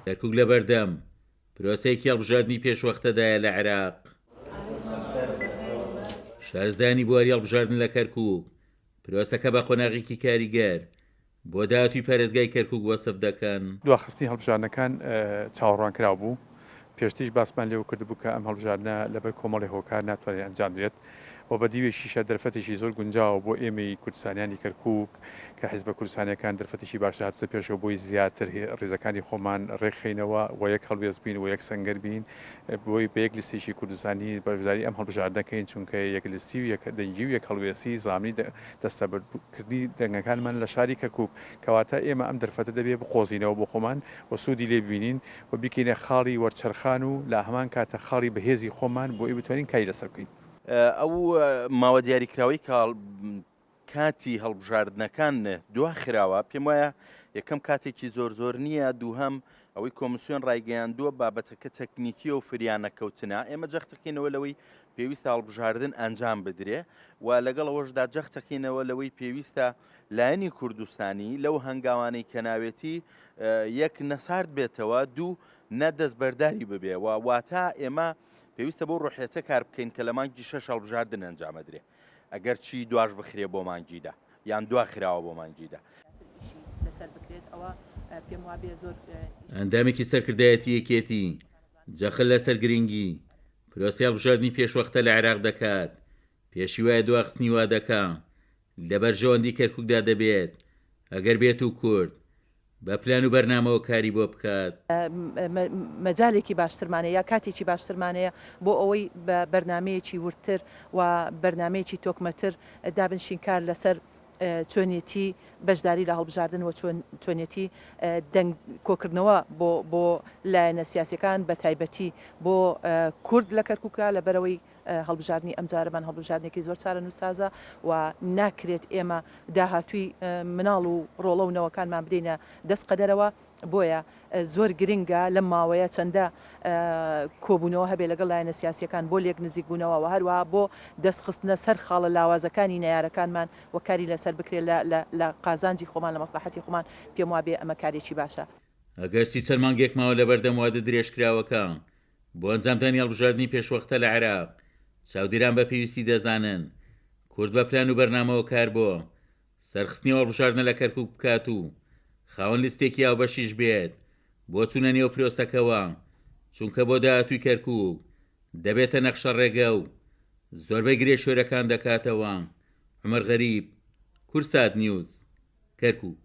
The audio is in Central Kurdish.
کەرکوک لەبەردەم پرۆسەیەکی هەڵبژاردنی پێشوەختەدایە لە عێراق. شارەزایانی بواری هەڵبژاردن لە کەرکوک پرۆسەکە بە قۆناغێکی کاریگەر بۆ داهاتووی پارێزگای کەرکوک وەسف دەکەن. دواخستنی هەڵبژاردنەکان چاوەڕوانکراو بوو، پێشتریش باسمان لێوە کردبوو کە ئەم هەڵبژاردنە لەبەر کۆمەڵێ هۆکار ناتوانرێت ئەنجام درێت و بە دیوێکیشە دەرفەتێکی زۆر گونجاوە بۆ ئێمەی کوردستانیانی کەرکوک کە حیزبە کوردستانیەکان دەرفەتێکی باشتر هاتۆتە پێشەوە بۆی زیاتر ڕیزەکانی خۆمان ڕێکخەینەوە و یەک هەڵوێست بین و یەک سەنگەر بین بۆی بە یەک لیستێکی کوردستانی بەشداری ئەم هەڵبژاردنە کەین چونکە یەک لیستی و یەک دەنگی و یەک هەڵوێستی زامنی دەستەبەرکردنی دەنگەکانمان لە شاری کەرکوک کەواتە ئێمە ئەم دەرفەتە دەبێ بقۆزینەوە بۆ خۆمان و سوودی لێ ببینین و بیکەینە خاڵی وەرچەرخان و لە هەمان کاتە خاڵی بەهێزی خۆمان بۆ ئەوی بتوانین کاری لەسەر بکەین. ئەو ماوە دیاریکراوەی کە کاتی هەڵبژاردنەکان دواخراوە، پێموایە یەکەم کاتێکی زۆر زۆر نییە، دووهەم ئەوەی کۆمسیۆن ڕایگەیاندووە بابەتەکە تەکنیکیە و فریا نەکەوتنە، ئێمە جەختەکەینەوە لەوەی پێویستە هەڵبژاردن ئەنجام بدرێ و لەگەڵ ئەوەشدا جەختەکەینەوە لەوەی پێویستە لایەنی کوردستانی لەو هەنگاوانەی کە ناوێتی یەک نەسارد بێتەوە دوو نە دەستبەرداری ببێ و واتە ئێمە پێویستە بۆ ڕۆحیەتە کار بکەین کە لە مانگی شەش هەڵبژاردن ئەنجامەدرێ ئەگەر چی دواش بخرێ بۆ مانگی دە یان دوا خراوە بۆ مانگی دە. ئەندامێکی سەرکردایەتی یەکێتی جەخت لەسەر گرنگی پرۆسەی هەڵبژاردنی پێشوەختە لە عێراق دەکات، پێشی وایە دواخستنی وادەکە لە بەرژەوەندی کەرکوکدا دەبێت ئەگەر بێتو کورد بە پلان و بەرنامەوە کاری بۆ بکات. مەجالێکی باشترمان هەیە یا کاتێکی باشترمان هەیە بۆ ئەوەی بە بەرنامەیەکی وردتر و بەرنامەیەکی تۆکمەتر دابنشین کار لەسەر چۆنیەتی بەشداری لە هەڵبژاردن و چۆنیەتی دەنگ کۆکردنەوە بۆ بۆ لایەنە سیاسیەکان بە تایبەتی بۆ کورد لە کەرکوکا لەبەرئەوەی هەڵبژاردنی ئەمجارەمان هەڵبژاردنێکی زۆر چارەنووسسازە و ناکرێت ئێمە داهاتووی مناڵ و ڕۆڵە و نەوەکانمان بدەینە دەست قەدەرەوە، بۆیە زۆر گرنگە لەم ماوەیە چەندە کۆبوونەوە هەبێت لەگەڵ لایەنە سیاسییەکان بۆ لێک نزیکبوونەوە و هەروەها بۆ دەستخستنە سەر خاڵە لاوازەکانی نەیارەکانمان و کاری لەسەر بکرێت لە قازانجی خۆمان لە مەسڵەحەتی خۆمان، پێموابێ ئەمە کارێکی باشە. ئەگەرچی چەند مانگێک ماوە لەبەردەم وادە درێژکراوەکە بۆ ئەنجامدانی هەڵبژاردنی پێشوەختە لە عێراق، چاودێران بە پێویستی دەزانن کورد بە پلان و بەرنامەوە کار بۆ سەرخستنی ئەو هەڵبژاردنە لە کەرکوک بکات و خاوەن لیستێکی هاوبەشیش بێت بۆ چوونە نێو پرۆسەکەوە، چونکە بۆ داهاتووی کەرکوک دەبێتە نەخشەڕێگە و زۆربەی گرێ شۆرەکان دەکاتەوە. عومەر غەریب، کوردسات نیوز، کەرکوک.